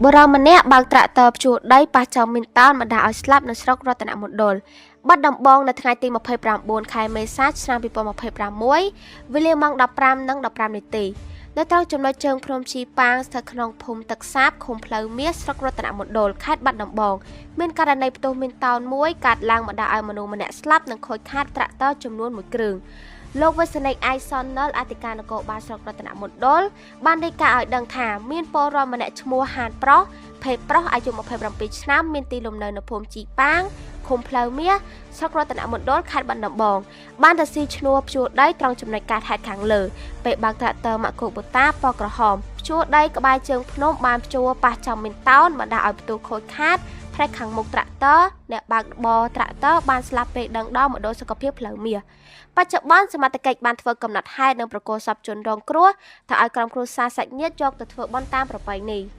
បុរសម្នាក់បើកត្រាក់ទ័រភ្ជួរដីប៉ះចំមីនតោនបណ្ដាលឲ្យស្លាប់នៅស្រុករតនមណ្ឌលបាត់ដំបងនៅថ្ងៃទី29ខែមេសាឆ្នាំ2026វេលាម៉ោង15:15នាទីនៅត្រង់ចំណុចជើងភ្នំជីប៉ាងស្ថិតក្នុងភូមិទឹកសាបឃុំផ្លូវមាសស្រុករតនមណ្ឌលខេត្តបាត់ដំបងមានករណីផ្ទុះមីនតោនមួយកាត់ឡើងបណ្ដាលឲ្យមនុស្សម្នាក់ស្លាប់និងខូចខាតត្រាក់ទ័រចំនួនមួយគ្រឿងលោកវេសនិកអៃសុននិលអធិការនគរបាលស្រុករតនមណ្ឌលបានរាយការណ៍ឲ្យដឹងថាមានពលរដ្ឋម្នាក់ឈ្មោះហានប្រុសភេទប្រុសអាយុ27ឆ្នាំមានទីលំនៅនៅភូមិជីប៉ាងឃុំផ្លូវមាសស្រុករតនមណ្ឌលខេត្តបាត់ដំបងបានទៅស៊ីឈ្នួលភ្ជួរដីត្រង់ចំណុចកាត់ហេតុខាងលើពេលបើកត្រាក់ទ័រម៉ាកូបូតាពណ៌ក្រហមភ្ជួរដីក្បែរជើងភ្នំបានភ្ជួរប៉ះចំមីនតោនបណ្ដាលឲ្យផ្ទុះខូចខាតផ្នែកខាងមុខត្រាក់ទ័រអ្នកបើកបរត្រាក់ទ័របានស្លាប់ពេលដឹងដល់មណ្ឌលសុខភាពផ្លូវមាសបច្ចុប្បន្នសមត្ថកិច្ចបានធ្វើកំណត់ហេតុនិងប្រគល់សពជនរងគ្រោះទៅឲ្យក្រុមគ្រួសារសាច់ញាតិយកទៅធ្វើបុណ្យតាមប្រពៃណី។